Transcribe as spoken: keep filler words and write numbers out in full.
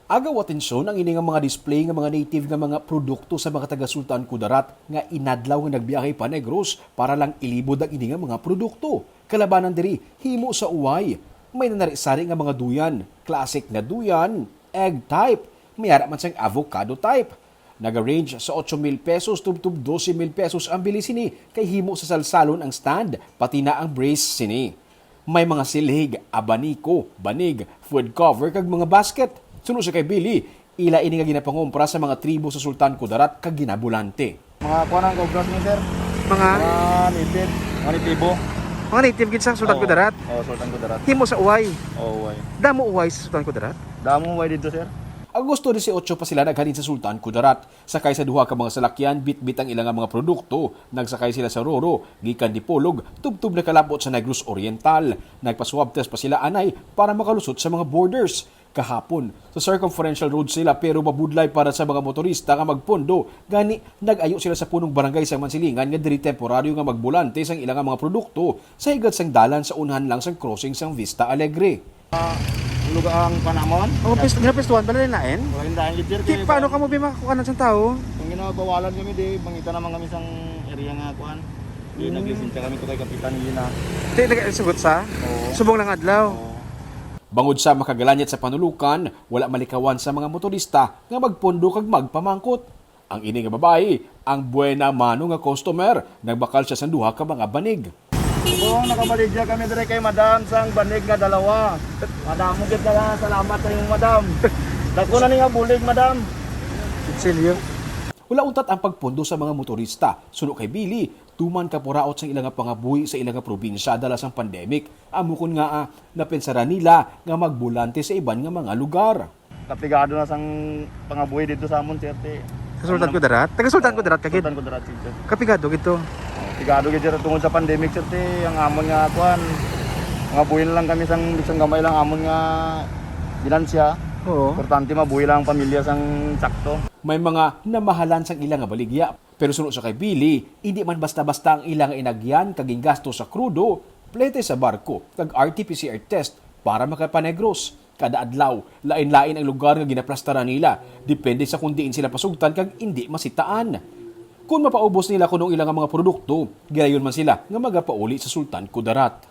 Agaw atensyon ang ini nga mga display nga mga native nga mga produkto sa mga taga Sultan Kudarat nga inadlaw nga nagbiyahe pa Negros para lang ilibod ang ini nga mga produkto. Kalabanan diri, himo sa uway. May nanari-sari nga mga duyan, classic nga duyan, egg type, may ara man sang avocado type. Naga-range sa ocho mil pesos tubtob dose mil pesos ang bili sini, kay himo sa salsalon ang stand, pati na ang brace sini. May mga silhig, abaniko, banig, food cover, kag mga basket. Suno sa kay Billy, ila ini nga ginapangompra sa mga tribo sa Sultan Kudarat kag ginabulante. Mga kuan ang kaubras ni sir. Mga Mga native, mga natibo. Mga native gid sa Sultan Oo. Kudarat. Oo, Sultan Kudarat. Himo sa uway. Oo, uway. Damo uway sa Sultan Kudarat. Damo uway dito, sir. Agosto dieciocho pa sila naghalin sa Sultan Kudarat. Sakay sa duha ka mga salakyan, bitbit ang ilang mga produkto. Nagsakay sila sa Roro, gikan Dipolog, tubtob nakalabot sa Negros Oriental. Nagpa-swab test pa sila anay para makalusot sa mga borders. Kahapon, sa Circumferential Road sila pero mabudlay para sa mga motorista nga magpondo. Gani, nag-ayo sila sa punong barangay sang Mansilingan nga diri temporaryo nga magbulante sang ilang mga produkto sa higat sang dalan sa unhan lang sang crossing sang Vista Alegre. Luga ang panamon. Oh, pis-, nga pistuhan pala nila, en? Wala yung dahil gid, sir, Ti, kay paano ba- kamo bi makakuha ng isang tao? Kung ginabawalan kami, di, mangita naman kami sang area nga kuan. Di, Hmm. Naglisensya kami to kay Kapitan Gina. Ti, nag-, sugot sa? Oo. Subong lang adlaw? Oo. Bangod sa makagalanyat sa panulukan, wala malikawan sa mga motorista nga magpondo kag magpamangkot. Ang ini nga babayi, ang buena mano nga customer, nagbakal siya sang duha ka mga banig. Kung nakabaligya kami dire kay madam sang banig nga dalawa. Madamo gid nga salamat sa imong madam. Dako na ni nga bulig, madam. Kutsilyo. Wala untat ang pagpondo sa mga motorista. Suno kay Billy, tuman ka puraot sang ilang pangabuhi sa ilang probinsya dala sang pandemic. Amo kon ngaa, napensara nila nga magbulante sa iban nga mga lugar. Kapigado na sang pangabuhi dito sa amon, sir, ti. Sa Sultan Kudarat? Taga Sultan Kudarat ka gid? Sultan Kudarat, sir. Kapigado gid to? Kapigado gid, sir, tungod sa pandemic, sir, ti, ang amon nga, kuan, mga buhi na lang kami sang, sang gamay lang amon nga ginansya. Oo. Importante, mabuhi lang ang pamilya sang sakto. May mga namahalan sang ila nga baligya, pero suno sa kay Billy, indi man basta-basta ang ila nga inagyan kag gingasto sa krudo, plete sa barko, kag R T P C R test para makapanegros. Kada adlaw, lain-lain ang lugar nga ginaplastaran nila, depende sa kung diin sila pasugtan kag indi masitaan. Kung mapaubos nila kuno ang ila nga mga produkto, gilayon man sila nga magapauli sa Sultan Kudarat.